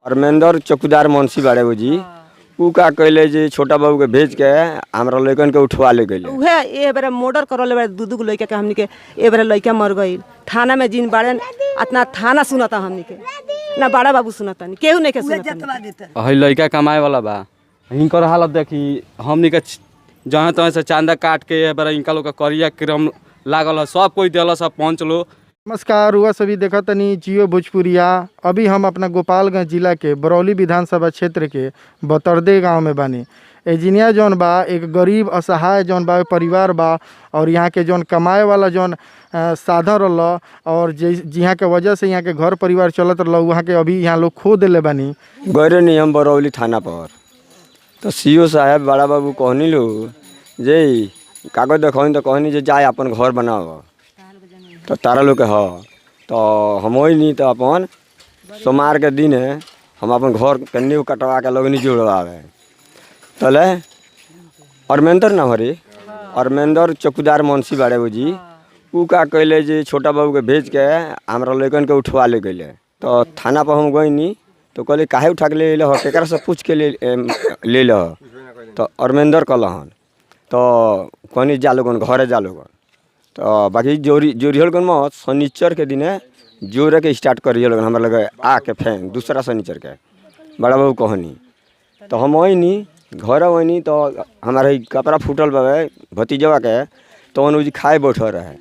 धर्मेंद्र चौकीदार मुंशी बाड़े जी, उ का कैले जे छोटा बाबू के भेज के हमरा लइकन के उठवा ले गइले। उहे ए बेरा मर्डर करले बाड़े दू दू गो लइका के। हमनी के ए बेरा लइका मर गइल। थाना में जिन बाड़े अतना थाना सुनता हमनी के ना बड़ा बाबू सुनता, केहू नहीं के सुनता। है लइका कमाए वाला बा, हिंकर हालत देखी। हमनी के जहाँ तहाँ से चांदा काट के ए बेरा इनका लोग के करिया क्रम लागल है, सब कोई देलस सब पंच लो। नमस्कार, रुआ सभी देखतनी जियो भोजपुरिया। अभी हम अपना गोपालगंज जिला के बरौली विधानसभा क्षेत्र के बतरदे गांव में बानी। एजिनिया जौन बा एक गरीब असहाय जौन बा परिवार बा और यहाँ के जौन कमाए वाला जौन साधन रहल और जे जिहाँ के वजह से यहाँ के घर परिवार चलत रहल, वहाँ के अभी यहाँ लोग खो देले बानी। गए नहीं हम बरौली थाना पर तो सीओ साहब बड़ा बाबू कहनी लो जे कागज देखौनी तो कहनी जे जाए अपन घर बनाओ तो तारा लोग के ह तो हम नहीं तो अपन सोमवार के दिन है हम अपन घर के नींव कटवा के लगनी जुड़वावे। तले अरमेंद्र ना हरी अरमेंद्र चौकीदार मुंशी बाड़े जी, उ का कैले जे छोटा बाबू के भेज के हमरा लइकन के उठवा ले गइले। तो थाना पर हम गइनी तो कहले काहे उठा के ले अइले ह, केकरा से पूछ के ले ले ह? तो अरमेंद्र कहलहन तो कहनी जा लोगन घरे जा लोगन। तो बाकी जोरी जोरिहल गन मत, शनिचर के दिने जोरे के स्टार्ट करिए लोगन हमरा लगे आके फैन दूसरा शनिचर के बड़ा बाबू कहनी। तो हम अइनी घर अइनी तो हमारा ई कपड़ा फूटल बावे भतीजवा के, तो उ जी खाए बैठल रहे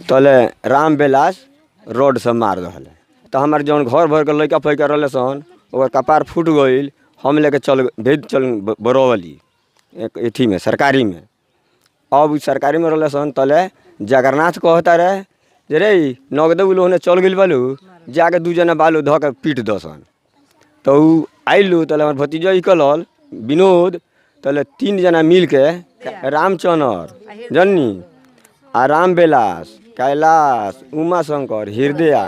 तले राम बेलास रोड से मार रहल। तो हमार जौन घर भर के लइका फैका रहले सन ओकर कपार फूट गइल। हम लेके चल भेज चल बरौली एक अथी में सरकारी में। अब उ सरकारी में रहले सन तले जगन्नाथ कहता रहे जे रे नगद उ लोग चल गइल बालू, जाके दू जना बालू धऽ के पीट दसन। तो उ आइलू तले हमार भतीजा निकलल विनोद, तले तीन जना मिल के रामचंद्र जन्नी आ राम बेलास कैलाश उमा शंकर हृदया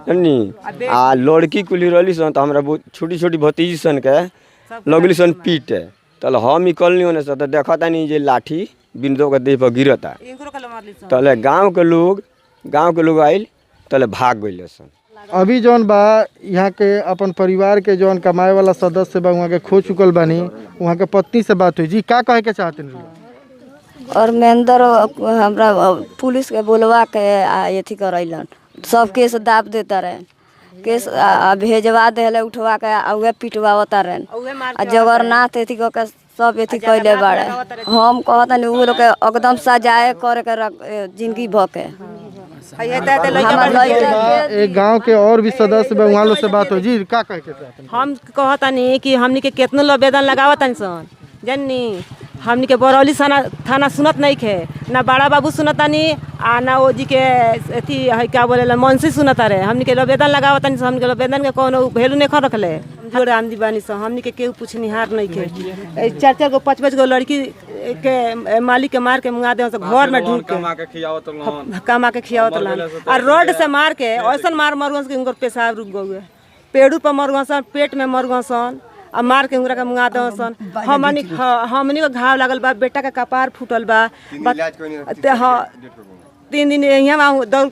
जन्नी आ लड़की कुली रहली सन। तो हमरा बहुत छोटी छोटी भतीजी सन के लगली सन पीटे। तले हम निकलनी होने से तो देखतानी जे लाठी विनोद के देह पर गिरता। तले गांव के लोग आइल तले भाग गइले सन। अभी जौन बा यहाँ के अपन परिवार के जौन कमाए वाला सदस्य बा वहाँ के खो चुकल बानी। वहाँ के पत्नी से बात हुई जी, का कहे के चाहते हैं? और महेंद्र हमरा पुलिस के बोलवा के आ अथी करैलन, सब केस दाब देता रहे, केस भेजवा देले उठवा के आ उहे पिटवावता रहे। आ जगन्नाथ अथी कऽ के सब अथी कैले बाड़े। हम कहतनी उ लोग के एकदम सजाए करे के जिंदगी भर के। हमार लइका के एक गांव के और भी सदस्य बा वहाँ लोग से बात हुई जी, का कहे के चाहते हैं? हम कहतनी कि हमनी के केतनो आवेदन लगावतनी सन जननी, हमनी के बरौली थाना सुनत नहीं खे, ना बड़ा बाबू सुनतानी आ ना ओ जी के अथी है क्या बोलेला मुंशी सुनता रहे। हमनी के आवेदन लगावतनी सन, हमनी के आवेदन के कोनो वैल्यू नहीं खा रखले। जोड़ आमदी बानी सन, हमनी के केहू पूछनिहार नहीं खे। चार चार गो पाँच पाँच गो लड़की के मालिक के मार के मुँगा दे घर में ढूंढ के कमा के खियावत रहलन, कमा के खियावत रहलन। आ रोड से मार के ऐसन मार मरुअन कि उनकर पेशाब रुक गए, पेड़ू पर मरुअन सन, पेट में मरुअन सन आ मार के उनकरा के मुँगा दे सन। हमनी के घाव लागल बा, बेटा के कपार फूटल बा। हाँ, 3 दिन यहाँ दौड़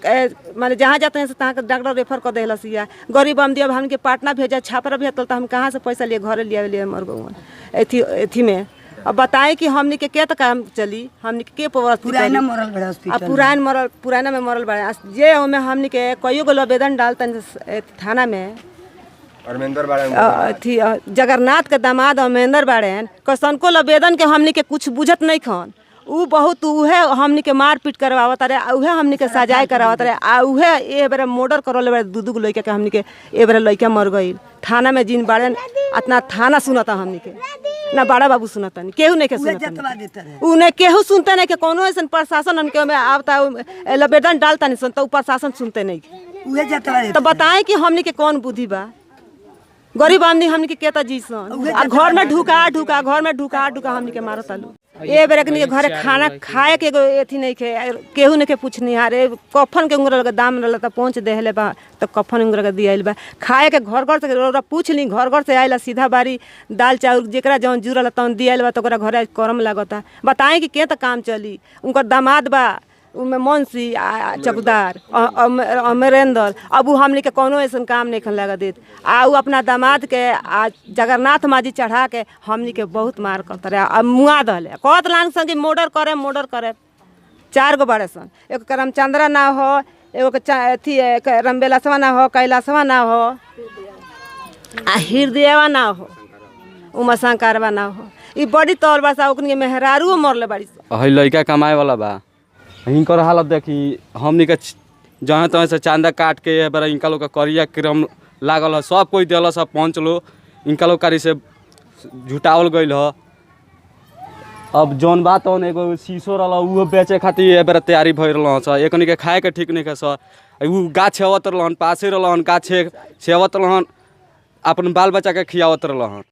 माने जहाँ जाते हैं तहाँ के डॉक्टर रेफर कर देहलस। या गरीब आमदी अब हमके पटना भेजा छापरा भेजल तो हम कहाँ से पैसा लिए घरे लिया लिए मर गए अथी अथी में। अब बताएं कि हमनी के के काम चली, हमनी के के पुराना मरल बड़ा आ पुरान मरल, पुराना में मरल बड़ा जे ओमे हमनी के कईयो गो आवेदन डालतन थाना में। अथी जगन्नाथ के दामाद अमरेंद्र बाड़े कसनको आवेदन के हमनी के कुछ बुझत नहीं खन। उ बहुत उहे हमनी के मारपीट करवावत रहे, उहे हमनी के सजाए करवावत रहे आ उहे ए बेरा मर्डर करले बाड़े दू दू गो लइका के। हमनी के ए बेरा लइका मर गइल। थाना में जिन बाड़े अतना थाना सुनता हमनी के ना बड़ा बाबू सुनता, केहू नहीं के सुनता, उ नहीं केहू सुनते नहीं के कोनो ऐसन प्रशासन हमके में आवता आवेदन डालता नहीं सुनता, उ प्रशासन सुनते नहीं। तो बताएं कि हमनी के कौन बुद्धि बा? गरीब आदमी हमनी के केता जी सन आ घर में ढुका ढुका घर में ढुका ढुका हमनी के मारत आलू। ए बेरा के घरे खाना खाए के एगो अथी नहीं खे, केहू नहीं के पूछनिहार। कफन के उंगरा दाम रहल त पहुँच देहले बा त कफन उंगरा के दियाइल बा। खाए के घर घर से रौरा पूछ ली, घर घर से आइला सीधा बारी दाल चाउर जेकरा जौन जुड़ल तौन दियाइल बा त ओकरा घरे करम लागता। बताएं कि के त काम चली? उनकर दामाद बा उमे मुंशी आ चौकीदार अमरेंद्र। अब उ हमनी के कोनो ऐसन काम नहीं लगा देत। आ उ अपना दामाद के आ जगन्नाथ माजी चढ़ा के हमनी के बहुत मार करत रहे आ मुआ दहले कहत लान सन कि मर्डर करे मर्डर करे। 4 गो बड़े सन, एगो के रामचंद्रा ना हो, एगो के अथी रामबेलासवा ना हो, कैलाशवा ना हो, आ हृदयवा ना हो, उमा शंकरवा ना हो। ई बड़ी तौल बा, ओकनी के मेहरारूओ मरले बाड़ी सन। है लड़का कमाए वाला बा, हिंकर हालत देखी हमनी के जहाँ तहाँ से चंदा काट के ए बेरा इनका लोग के करिया क्रम लागल है, सब कोई देलस है पंच लो इनका लोग कारी से जुटावल गइल ह। अब जौन बात तौन एगो शीशो रहल उहो बेचे खातिर ए बेरा तैयारी भइल रहल सर, एकनी के खाए के ठीक नहीं है सर। उ गाछ सेवत रहलन, पासे रहलन, गाछ सेवत रहलन, अपन बाल बच्चा के खियावत रहलन।